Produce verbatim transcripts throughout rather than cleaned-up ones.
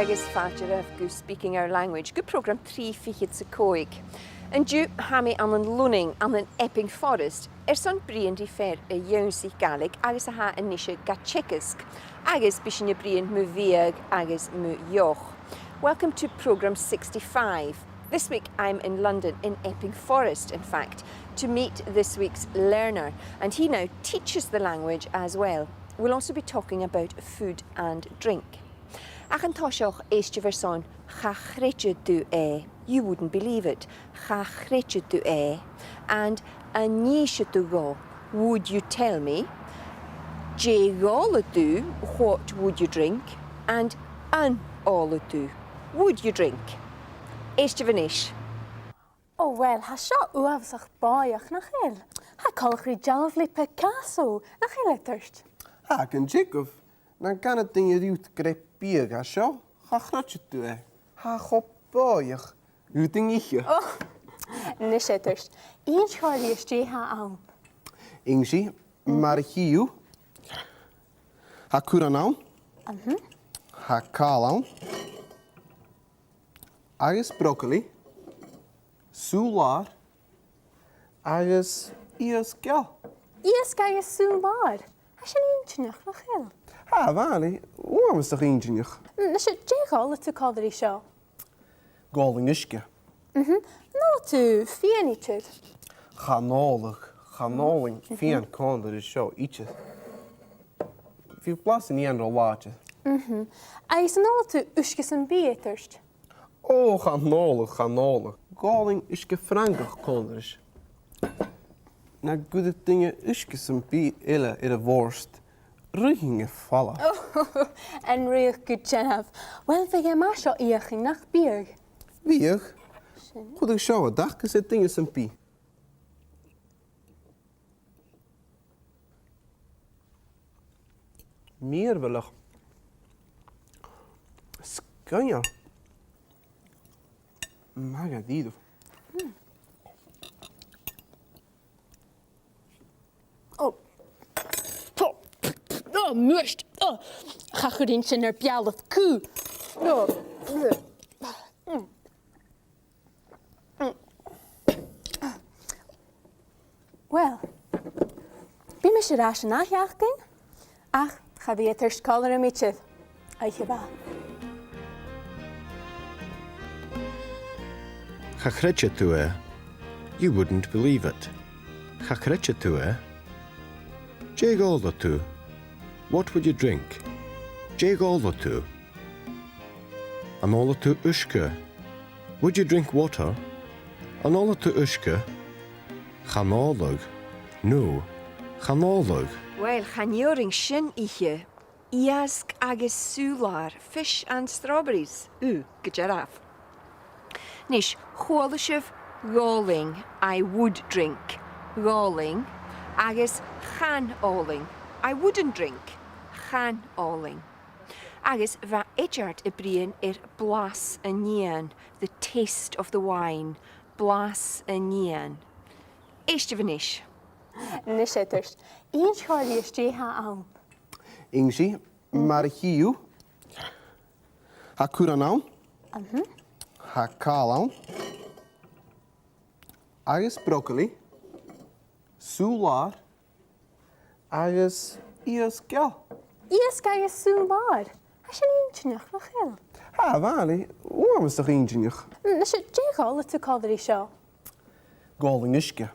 Agus fàilte oirbh gu Speaking Our Language, gu prògram trì fichead 's a còig. An-diugh, tha mi ann an Lunnainn, ann an Epping Forest, airson bruidhinn ri fear a dh'ionnsaich Gàidhlig agus a tha a-nise ga teagasg, agus bidh sinn a' bruidhinn mu bhiadh agus mu dheoch. Welcome to programme sixty-five. This week I'm in London, in Epping Forest, in fact, to meet this week's learner, and he now teaches the language as well. We'll also be talking about food and drink. Ach an toiseach, èistibh airson, cha chreideadh tu e, you wouldn't believe it, cha chreideadh tu e, and an innsibh tu dhomh, would you tell me, dè dh'òladh tu, what would you drink, and an òladh tu, would you drink. Èistibh a-nis. O, uill, tha seo uabhasach bòidheach, nach eil? Tha e coltach ri dealbh le Picasso, nach eil, a Thuirt? Tha, gun teagamh. Nan canadh duine riut greip biadh a tha seo, cha chreideadh tu e. Tha e cho bòidheach, dhut an ithe. O, a-nis, a Thuirt, inns còmhla rium dè tha ann. Innsidh, mar a chì thu, tha curran ann, mhm, tha càl ann, agus brocailidh, sùbh-làir, agus iasg geal. Iasg agus sùbh-làir? Tha sin inntinneach, nach eil? Tha, bha e uabhasach inntinneach. Nis, dè dh'òladh tu còmhla ri seo? Dh'òlainn uisge. Mhm. An òladh tu fìon idir? Chan òladh, chan òlainn fìon còmhla ri seo idir. Bidh blas an fhìon ro làidir. Mhm. Agus an òladh tu uisge sam bith, a Thuirt? O, chan òladh, chan òladh. Dh'òlainn uisge Frangach còmhla ris. Nan cuireadh duine uisge sam bith eile air a' bhòrd, ruithinn air falbh. O, an ruitheadh gu dearbh. Uill, bhiodh e math seo fheuchainn, nach biodh? Bhiodh. Sin. Chuireadh seo an taca ri duine sam bith. Mìorbhaileach. Sgoinneil. Math dha-rìribh. Mm. O. O, o, muist. O, cha chuirinn sin air beulaibh cù. O. Mm. Uill, bidh mise air ais an ath-sheachdain, ach cha bhi a' Thuirt còmhla rium idir. Oidhche mhath. Cha chreideadh tu e, you wouldn't believe it. Cha chreideadh tu e. Dè dh'òladh tu? What would you drink? Dè dh'òladh tu? An òladh tu uisge? Would you drink water? An òladh tu uisge? Chan òladh. No, chan òladh. Uill, chan iarrainn sin ithe. Iasg agus sùbh-làir, fish and strawberries. Ù, gu dearbh. Nis, chuala sibh dh'òlainn, I would drink, dh'òlainn, agus chan òlainn, I wouldn't drink, chan òlainn. Agus bha Eadard a' bruidhinn air blas an fhìoin, the taste of the wine, blas an fhìoin. Èistibh a-nis. Nis, a Thuirt, inns còmhla ris dè tha ann. Innsidh, mar a chì thu, tha curran ann, mhm, tha càl ann, agus brocailidh, sùbh-làir, agus iasg geal. Iasg agus sùbh-làir? Tha sin inntinneach, nach eil? Tha, bha e uabhasach inntinneach. Mm, nis, dè dh'òladh tu còmhla ri seo? Dh'òlainn uisge.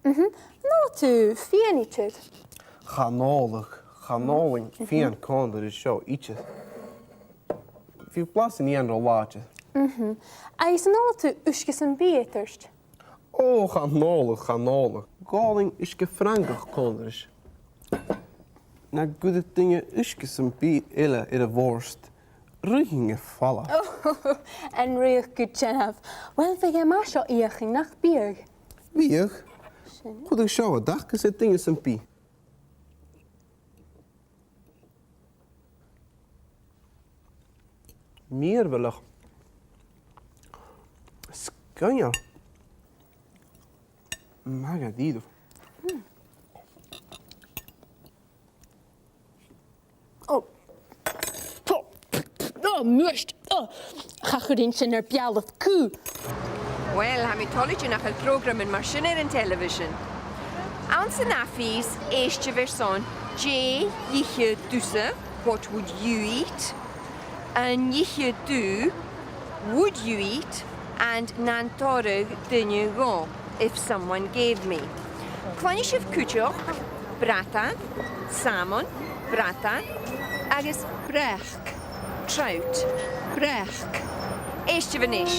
Mhm. An òladh tu fìon idir? Chan òladh, chan òlainn fìon còmhla ri seo idir. Bidh blas an fhìoin ro làidir. Mhm. Agus an òladh tu uisge sam bith, a Thuirt? O, chan òladh, chan òladh. Dh'òlainn uisge Frangach còmhla ris. Nan cuireadh duine uisge sam bith eile air a' bhòrd, ruithinn air falbh. O, an ruitheadh gu dearbh. Uill, bhiodh e math seo fheuchainn, nach biodh? Bhiodh. Sin. Chuireadh seo an taca ri duine sam bith. Mìorbhaileach. Sgoinneil. Math dha-rìribh. Mm. O. O, Nuair, oh, cha chuireadh sin air beulaibh cù. Uill, tha mi toilichte nach eil prògraman mar sin air an telebhisean. Anns an ath phìos, èistibh airson, dè dh'itheadh tusa, what would you eat? An iteadh tu, would you eat, and nan toireadh duine dhomh, if someone gave me. Cluinnidh sibh cuideachd bradan, salmon, bradan, agus breac, trout, breac. Èistibh a-nis.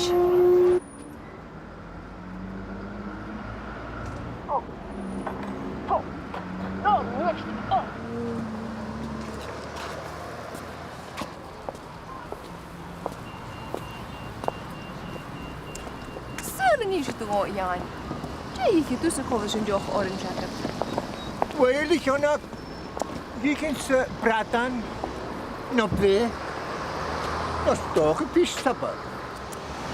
Saoil an innis thu dhomh, Iain, dè dh'itheadh tusa còmhla ris an deoch orainseagan? Uill, a Sheonag, dh'ith mi, eh, bradan no breac, no 's dòcha fish supper.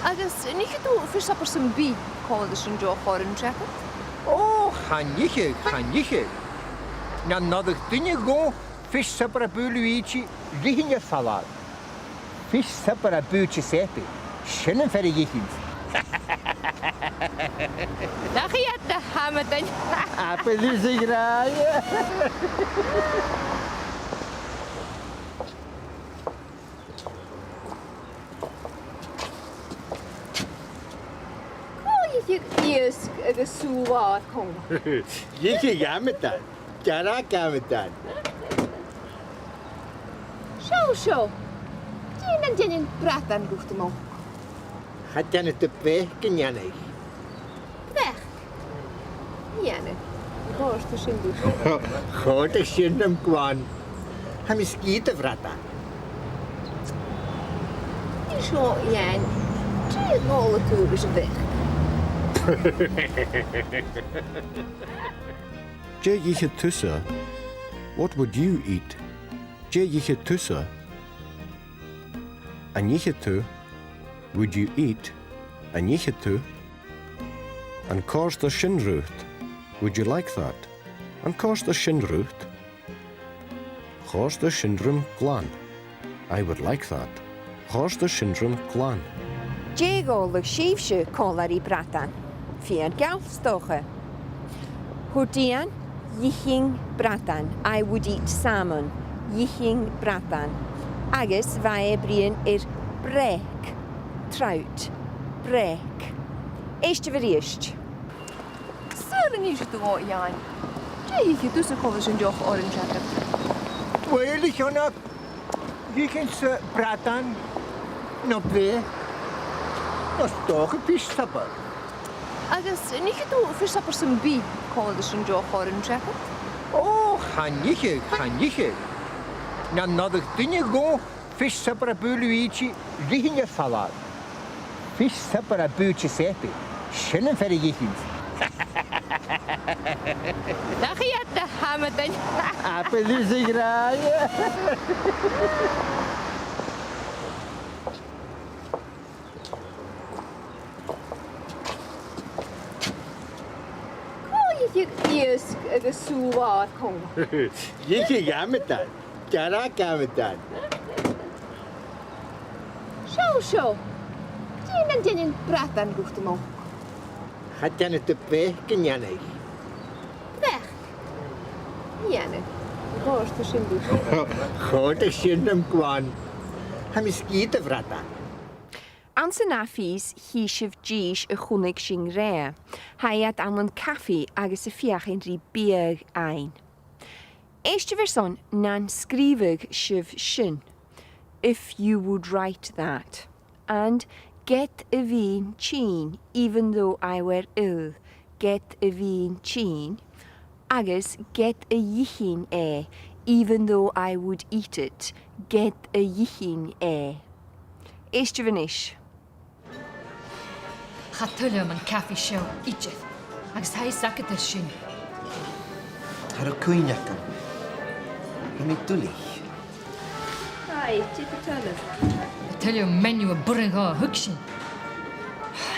Agus an ith thu fish supper sam bith còmhla ris an deoch orainseagan? Ò, chan ith, chan ith. Nan toireadh duine dhomh fish supper à Bùth Lùisidh, rinn e falbh. Fish supper à Bùth Ghiosapaidh, sin am fear a dh'ith. Nach iad na h-amadain. Abair thusa gràdh. Cò dh'itheadh iasg agus sùbh-làir còmhla? Dh'itheadh amadan, dearg amadan. Seo, seo. Dè nan dèan bradan dhut a-nochd? Cha dèan iad breac, an dèan iad? Breac. Dèan iad. Chòrd sin riut? Chòrd sin rium glan. Tha mi sgìth de bhradan. Seo, Iain. Dè dh'òl thu ris a' bhreac? Dè dh'itheadh tusa? What would you eat? Dè dh'itheadh tusa? An iteadh tu? Would you eat? An iteadh tu? An còrdadh sin riut? Would you like that? An còrdadh sin riut? Chòrdadh sin rium glan. I would like that. Chòrdadh sin rium glan. Dè dh'òl sibhse còmhla ri bradan? Fìon geal, 's dòcha. Thuirt Iain, dh'ith e bradan, I would eat salmon, dh'ith e bradan. Agus bha e a' bruidhinn air breac, trout, breac. Èistibh a-rithist. Saoil an innis thu dhomh, Iain, dè dh'itheadh tusa còmhla ris an deoch orainseagan? Uill, a Sheonag, dh'ith mi, eh, bradan no breac, no 's dòcha fish supper. Agus an ith thu fish supper sam bith còmhla ris an deoch orainseagan? Ò, chan ith, chan ith. Nan toireadh duine dhomh fish supper à Bùth Lùisidh, rinn e falbh. Fish supper à Bùth Ghiosapaidh, sin am fear a dh'ith. Nach iad na h-amadain. Abair thusa gràdh. Cò dh'itheadh iasg agus sùbh-làir còmhla? Dh'itheadh amadan, dearg amadan. Seo, seo. Dè nan dèan bradan dhut a-nochd? Cha dèan iad breac, an dèan iad? Breac. Dèan iad. Chòrdadh sin riut? Chòrdadh sin rium glan. Tha mi sgìth de bhradan. Anns an ath phìos, chì sibh dithis a chunnaic sinn roimhe. Tha iad ann an cafaidh agus a' feuchainn ri biadh fhaighinn. Èistibh airson nan sgrìobhadh sibh sin, if you would write that. And ged a bhithinn tinn, even though I were ill, ged a bhithinn tinn, agus ged a dh'ithinn e, even though I would eat it, ged a dh'ithinn e. Èistibh a-nis. Cha toil leam an cafaidh seo idir, agus tha fhios agad air sin. Cha robh cuimhne agam. Bha mi duilich. Hi, dè tha toil leibh? Tha toil leam menu a b' urrainn dhomh a thuigsinn.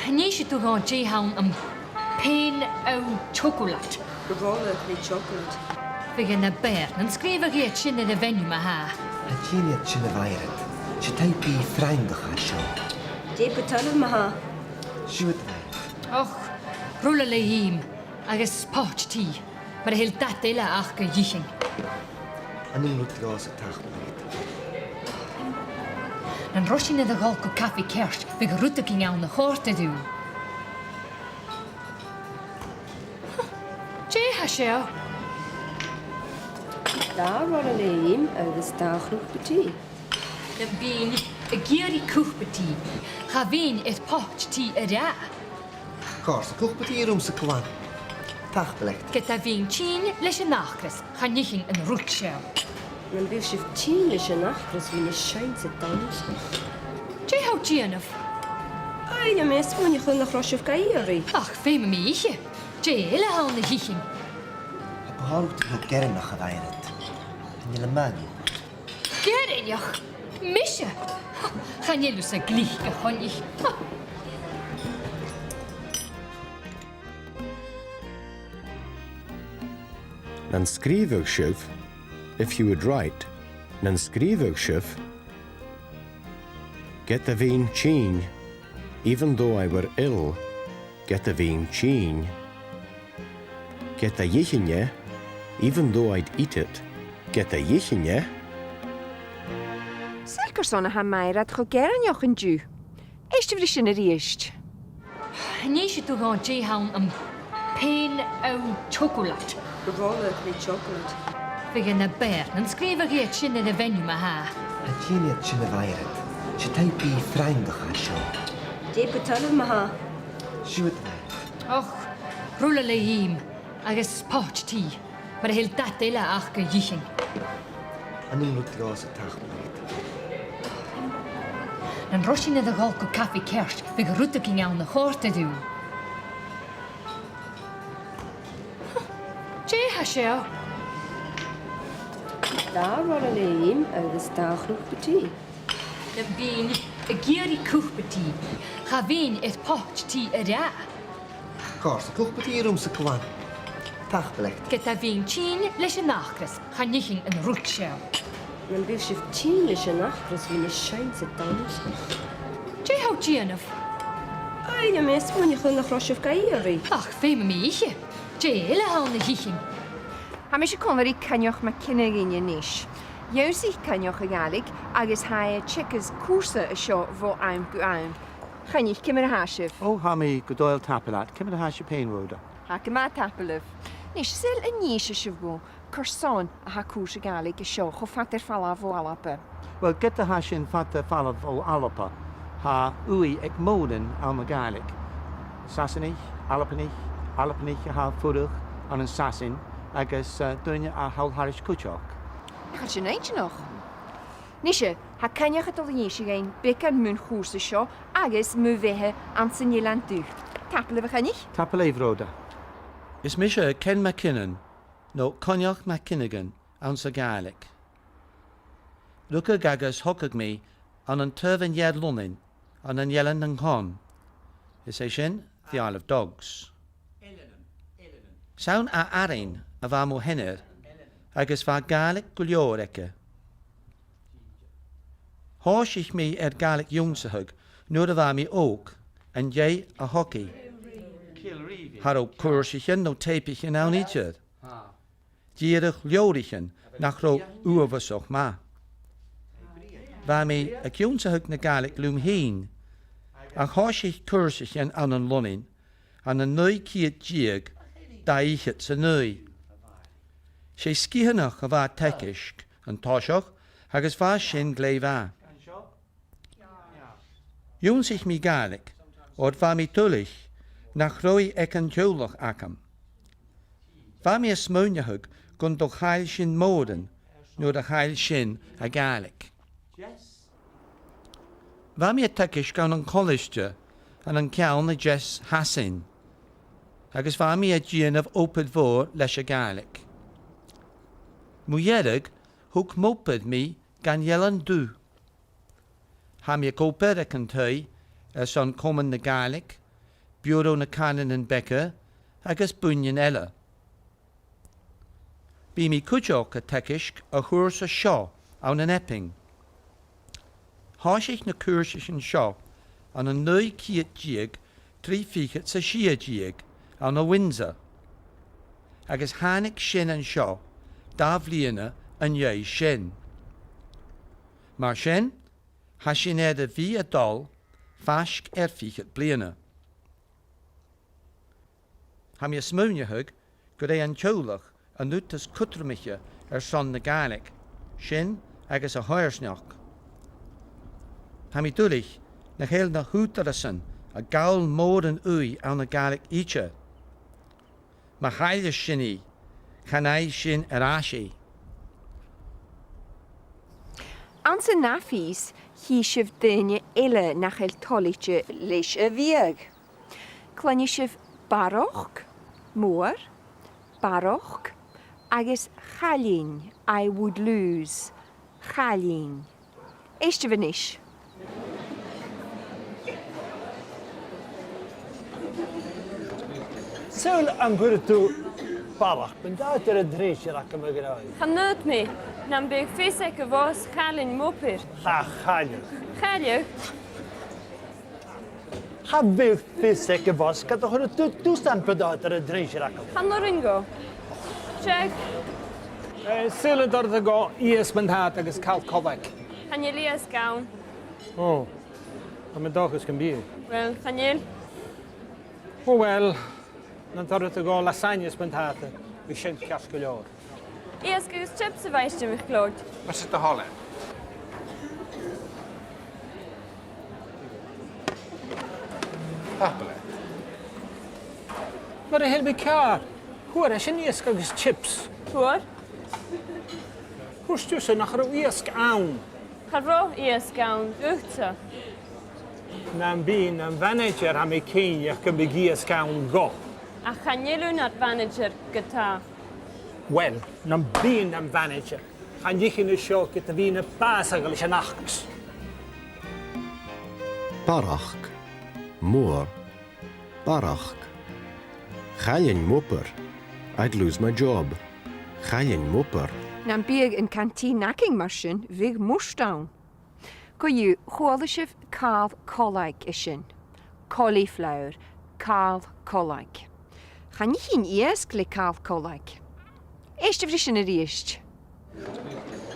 An innis thu dhomh dè th' ann am pain au chocolat? Rola le chocolate. Bhiodh na beàrn, an sgrìobhadh iad sin air a' mhenu ma-thà? Cha dèan iad sin a mhairead. 'S e taigh-bìdh Frangach a tha seo. Dè bu toil leibh, ma-thà? Siuthad. Och, rulla le ìm agus poit tì, mura h-eil dad eile aca gu dhìcheall. An aon rud leibh, tapadh leat. Nan robh sinn air a dhol gu cafaidh ceart, bhiodh rudeigin ann a chòrdadh rium. Dè tha seo? Dà rulla le ìm agus dà chupa tì. Nam bithinn ag iarraidh cupa tì, cha bhithinn air poit tì a ràdh. Cò às a tha cupa tì riumsa, a ghaoil? Tapadh leat. Ged a bhithinn tinn leis an acras, chan ithinn an rud seo. Nam biodh sibh tinn leis an acras, bhithinn a' seinn san dannsa. Dè tha thu a' dèanamh? Aidh, tha mi a' smaoineachadh nach robh sibh ga iarraidh. Ach feumaidh mi ithe. Dè eile a th' ann a dhìcheall? Tha bu thoil leat a bhith gearaineach, a Mhairead. Chan eil e math dhut. Gearaineach? Mise? Chan eil thusa glic, a Choinnich. Nan sgrìobhadh sibh, if you would write, nan sgrìobhadh sibh, ged a bhithinn tinn, even though I were ill, ged a bhithinn tinn. Ged a dh'ithinn e, even though I'd eat it, ged a dh'ithinn e. Saoil carson a tha Mairead cho gearaineach an-diugh? Èistibh ri sin a-rithist. An innis thu dhomh dè th' ann am pain au chocolat? Rolla le chocolate. Bhiodh e na b' fheàrr nan sgrìobhadh iad sin air a' mhenu, ma-thà. Cha dèan iad sin, a Mhairead. 'S e taigh-bìdh Frangach a tha seo. Dè bu toil leibh, ma-thà? Siuthad. Och, rulla le ìm agus poit tì, mura h-eil dad eile aca gu dhìcheall. An aon rud leibh, tapadh leat. Nan robh sinn air a dhol gu cafaidh ceart, bhiodh rudeigin ann a chòrdadh rium. Dè tha seo? Dà rulla le ìm agus dà chupa tì. Nam bithinn ag iarraidh cupa tì, cha bhithinn air poit tì a ràdh. Cò às a tha cupa tì riumsa, a ghaoil? Tapadh leat. Ged a bhithinn tinn leis an acras, chan ithinn an rud seo. Nam biodh sibh tinn leis an acras, bhithinn a' seinn san dannsa. Dè tha thu a' dèanamh? Aidh, tha mi a' smaoineachadh nach robh sibh ga iarraidh. Ach feumaidh mi ithe. Dè eile a th' ann a dhìcheall? Tha mise còmhla ri Coinneach MacFhionghain a-nis. Dh'ionnsaich Coinneach a' Ghàidhlig agus tha e a' teagasg cùrsa an seo bho àm gu àm. A Choinnich, ciamar a tha sibh? Ò, tha mi gu dòigheil, tapadh leat. Ciamar a tha sibh fhèin, Rhoda? Tha gu math, tapadh leibh. A-nis, saoil an innis sibh dhomh carson a tha cùrsa Gàidhlig an seo cho fada air falbh bho Alba? Uill, ged a tha sinn fada air falbh bho Alba, tha ùidh aig mòran ann an Gàidhlig. Sasannaich, Albannach, Albannach a tha a' fuireach ann an Sasainn agus, eh, daoine à Thall Thairis cuideachd. Nach eil sin inntinneach? A-nis, tha Coinneach a' dol a dh'innse dhuinn beagan mun chùrsa seo agus mu bheatha anns an Eilean Dubh. Tapadh leibh, a Choinnich. Tapadh leibh, Rhoda. Is mise Ken MacKinnon, no Coinneach MacFhionghain anns a' Ghàidhlig. Rugadh agus thogadh mi ann an Taobh an Ear Lunnainn, ann an Eilean nan Con. Is e sin the Isle of Dogs. 'S ann à Arainn a bha mo sheanair, agus bha Gàidhlig gu leòr aige. Thòisich mi air Gàidhlig ionnsachadh nuair a bha mi òg, an dèidh a thogail. Cha robh cùrsaichean no teipichean ann idir. Dìreach leabhraichean nach robh uabhasach math. Bha mi ag ionnsachadh na Gàidhlig leam fhìn, ach thòisich cùrsaichean ann an Lunnainn ann an naoi ceud deug, dà fhichead 's a naoi. 'S e sgitheanach a bha a' teagasg an toiseach agus bha sin glè mhath. Dh'ionnsaich mi Gàidhlig, oir bha mi duilich nach robh i aig an teaghlach agam. Bha mi a' smaoineachadh gun do chaill sinn mòran nuair a chaill sinn a' Ghàidhlig. Bha mi a' teagasg ann an colaiste ann an ceann a deas Shasainn, agus bha mi a' dèanamh obair mhòr leis a' Ghàidhlig. Mu dheireadh, thug m' obair mi dhan Eilean Dubh. Tha mi ag obair aig an taigh airson Comann na Gàidhlig, Biùró na Cànanan Beaga agus buidhnean eile. Bidh mi cuideachd a' teagasg a' chùrsa seo ann an Epping. Thòisich na cùrsaichean seo ann an naoi ceud deug trì fichead 's a sia deug ann an Windsor, agus thàinig sin an seo dà bhliadhna an dèidh sin. Mar sin, tha sinn air a bhith a' dol faisg air fichead bliadhna. Tha mi a' smaoineachadh gur e an teaghlach an rud as cudromaiche airson na Gàidhlig, sin agus a choimhearsnachd. Tha mi duilich nach eil na h-ùghdarrasan a' gabhail mòran ùidh ann an Gàidhlig idir. Ma chailleas sinn i, chan fhaigh sinn air ais i. Anns an ath phìos, chì sibh daoine eile nach eil toilichte leis a' bhiadh. Cluinnidh sibh barrachd, mòr, barrachd, agus chailin, I would lose, chailin. Èistibh a-nis. Saoil an cuir thu barrachd buntàta air an truinnsear agam, a ghràidh? Chan fhaod mi, nam biodh fios aig a' bhus chailin m' obair. Cha chailleadh. Chailleadh? Cha bhiodh fios aig a' bhus ged a chuireadh tu dusan buntàta air an truinnsear agam. Chan urrainn dhomh. Check. Eh, saoil an toir thu dhomh iasg buntàta agus càl collaig? Chan eil iasg ann. Ò, tha mi an dòchas gum biodh. Uill, chan eil. Ò uill, nan toir thu dhomh lasagne is buntàta, bhiodh sin ceart gu leòr. Iasg agus chips, a Mhaighstir MacLeòid. Mar sin do thoil e. Tapadh leat. Mura h-eil mi ceàrr, fhuair e sin iasg agus chips. Fhuair. Thuirt thusa nach robh iasg ann. Cha robh iasg ann dhutsa. Nam bithinn am manaidsear, tha mi cinnteach gum biodh iasg ann dhomh. Ach chan eil thu nad mhanaidsear ge-tà. Uill, nam bithinn am manaidsear, chan ithinn an seo ged a bhithinn a' bàsachadh leis an fhacas. Barrachd, mòr, barrachd. Chailin m' obair, I'd lose my job. Chailin m' obair. Nam biodh an canteen againn mar sin, bhiodh murt ann. Co-dhiù, chuala sibh càl collaig an sin. Cauliflower, càl collaig. Chan ithinn iasg le càl collaig. Èistibh ris sin a-rithist.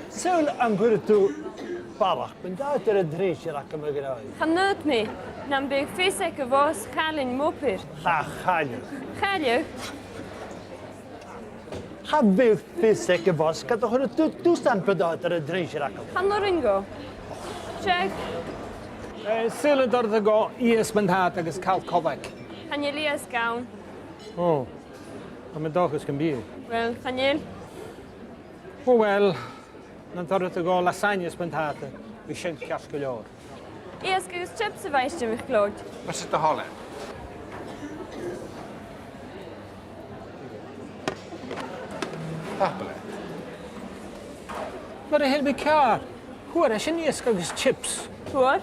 Saoil an cuir thu barrachd buntàta air an truinnsear agam, a ghràidh? Chan fhaod mi, nam biodh fios aig a' bhus chailin m' obair. Cha chailleadh. Chailleadh? Cha bhiodh fios aig a' bhus ged a chuireadh tu dusan buntàta air an truinnsear agam. Chan urrainn dhomh. Check. Eh, saoil an toir thu dhomh iasg buntàta agus càl collaig? Chan eil iasg ann. Ò, tha mi an dòchas gum biodh. Uill, chan eil. Ò uill, nan toir thu dhomh lasagne is buntàta, bhiodh sin ceart gu leòr. Iasg agus chips, a Mhaighstir MacLeòid. Mar sin do thoil e. Tapadh leat. Mura h-eil mi ceàrr, fhuair e sin iasg agus chips. Fhuair.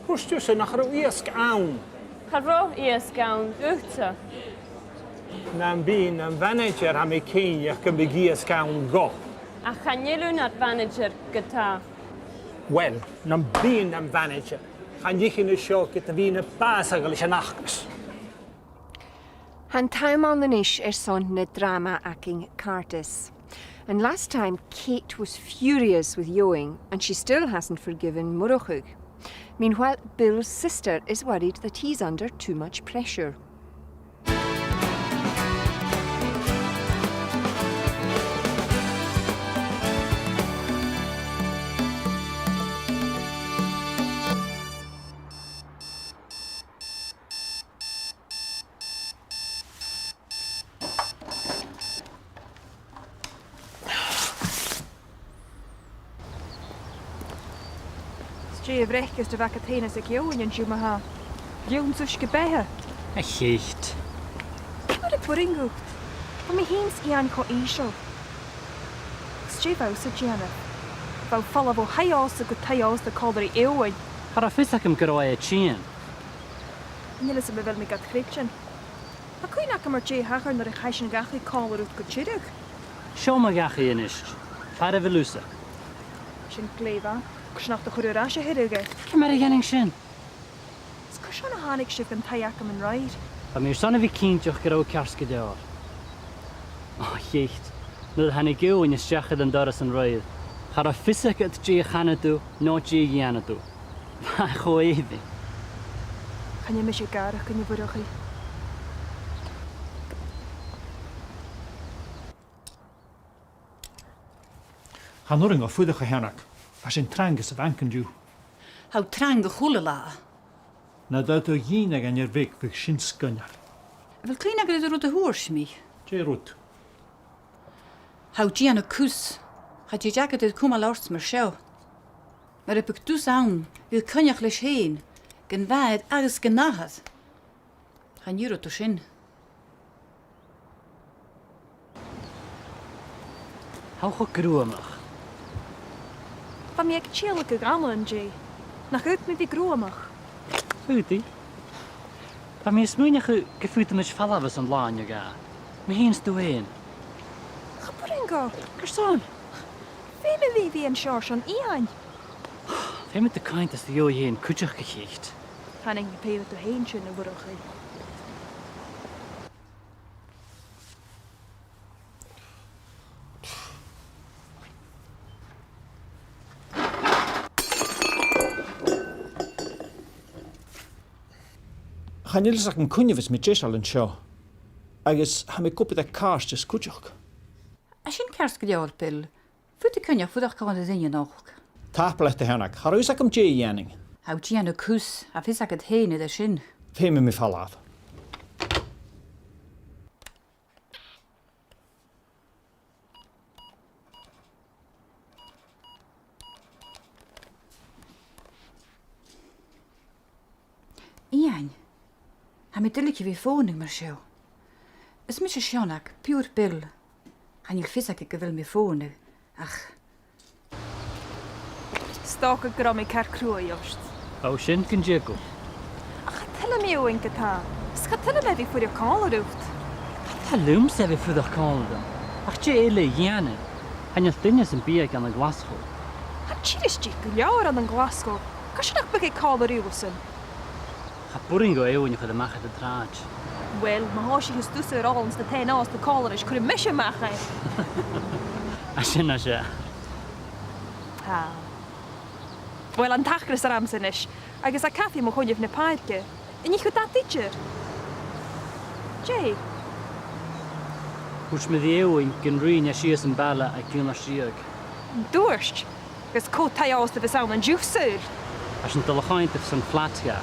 Thuirt thusa nach robh iasg ann. Cha robh iasg ann dhutsa. Nam bithinn am manaidsear, tha mi cinnteach gum biodh iasg ann dhomh. Ach chan eil thu nad mhanaidsear ge-tà. Uill, nam bithinn am manaidsear, chan ithinn an seo ged a bhithinn a' bàsachadh leis an fhacas. Tha an t-àm ann a-nis airson na dràma againn càirdeas. And last time, Kate was furious with Eoin, and she still hasn't forgiven Murchadh. Meanwhile, Bill's sister is worried that he's under too much pressure. 'S dè a' bhreiceas a bh' agad fhèin is aig Eòghainn an-diugh ma-thà? Lìonsa 's gu beatha. A Cheit. Ciamar a b' urrainn dhut? Tha mi fhìn 's Iain cho ìosal. 'S dè bha thusa a' dèanamh? Bha thu a' falbh o thaigh-òsta gu taigh-òsta còmhla ri Eòghainn. Cha robh fios agam gun robh e a' tighinn. Chan eil fhios agam a bheil mi gad chreidsinn. Tha cuimhne agam air dè thachair nuair a chaidh sinn dhachaigh còmhla riut gu Tiriodh. Seo mo dhachaigh a-nis. Far a bheil thusa? Sin glè mhath. Carson nach do chuir thu air ais a thuilleadh? Ciamar a dhèanadh sin? Is carson a thàinig sibh dhan taigh agam an-raoir? Bha mi airson a bhith cinnteach gun robh thu ceart gu leòr. Ò, a Cheit, nuair a thàinig Eòghainn a-steach air an doras an-raoir, cha robh fios agad dè chanadh tu no dè dhèanadh tu. Bha e cho èibhinn. Chan eil mise gàireachdainn, a Mhurchaidh. Chan urrainn dhomh fuireach, a Sheonag. Tha sinn trang sa bhanc an-diugh. Tha thu trang a h-uile latha. Na dèanadh tu dìnnear dhan fhear bheag, bhiodh sin sgoinneil. A bheil cuimhne agad air an rud a thuirt mi? Dè an rud? Tha thu a' dèanamh cus. Cha tèid agad air cumail ort mar seo. Mura biodh tusa ann, bhiodh tu a' coinneachadh leis fhèin, gun mhàthair agus gun athair. Chan iarr thu sin. Tha thu cho gruamach. Bha mi aig tilleadh gu gala an-dè. Nach fhaod mi bhith gruamach? Faodaidh. Bha mi a' smaoineachadh gum faodamaid falbh airson latha no dhà. Mi fhìn 's tu fhèin. Cha b' urrainn dhomh. Carson? Feumaidh mi bhith an seo airson Iain. Feumaidh tu coimhead air do dheoghaidh fhèin cuideachd, a Cheit. Chan fheum thu fhèin sin, a Mhurchaidh. Chan eil fhios agam cuin a bhios mi deiseil an seo, agus tha mi ag obair aig càirdeas cuideachd. Tha sin ceart gu leòr, Bill. Faodaidh tu coinneachadh fuireach còmhla ri daoine a-nochd. Tapadh leat, a Sheonag. Cha robh fhios agam dè dhèanainn. Tha thu a' dèanamh cus, tha fios agad fhèin air sin. Feumaidh mi falbh. Iain, tha mi duilich a bhith a' fònadh mar seo. Is mise Seonag, piuthar Bill. Chan eil fhios aige gu bheil mi a' fònadh, ach 'S dòcha gun robh mi car cruaidh ort. Ò, sin gun teagamh. Ach cha toil leam Eòghainn ge-tà. Is cha toil leam e a bhith a' fuireach còmhla riut. Cha toil leamsa e a bhith a' fuireach còmhla rium. Ach dè eile a dhèanainn? Chan eil duine sam bith aige ann an Glaschu. Tha turais dhith gu leòr ann an Glaschu. Carson nach biodh e còmhla riuthasan? Cha b' urrainn dhomh Eòghainn a chur a-mach air an t-sràid. Uill, ma thòisicheas tusa a' ràdh anns na taighean-òsta còmhla ris, cuiridh mise a-mach e. Tha sin nas fheàrr. Tha. Uill, an t-acras ormsa a-nis, agus tha cafaidh mu choinneamh na pàirce. An ith thu dad idir? Dè? Thuirt mi ri Eòghainn gun ruithinn e sìos am baile aig aon uair deug. An tuirt? Agus cò an taigh-òsta a bhios ann an-diugh, saoil? Tha sinn a' dol a choimhead airson flat dha.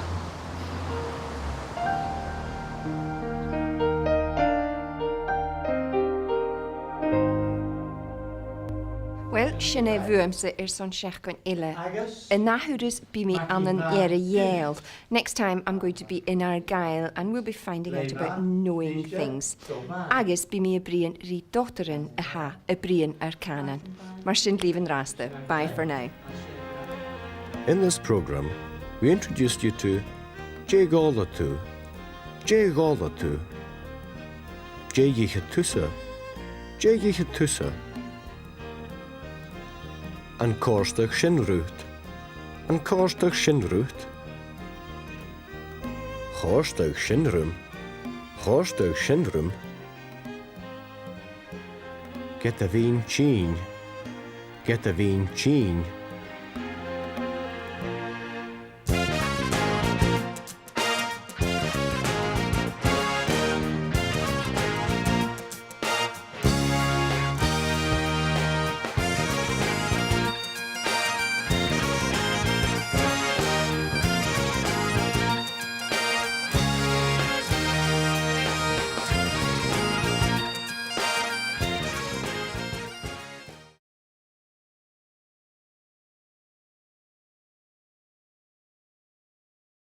Uill, sin e bhuamsa airson seachdain eile. An ath thuras bidh mi ann an Earra-Ghàidheal. Next time I'm going to be in Argyll and we'll be finding out about knowing things. Agus bidh mi a' bruidhinn ri dotairean a tha a' bruidhinn ar cànan. Mar sin leibh an-dràsta. Bye for now. In this programme, we introduced you to: Dè dh'òl thu? Dè dh'òl thu? Dè dh'ith thusa? Dè dh'ith thusa? An còrdadh sin riut? An còrdadh sin riut? Chòrdadh sin rium. Chòrdadh sin rium. Ged a bhithinn tinn. Ged a bhithinn tinn.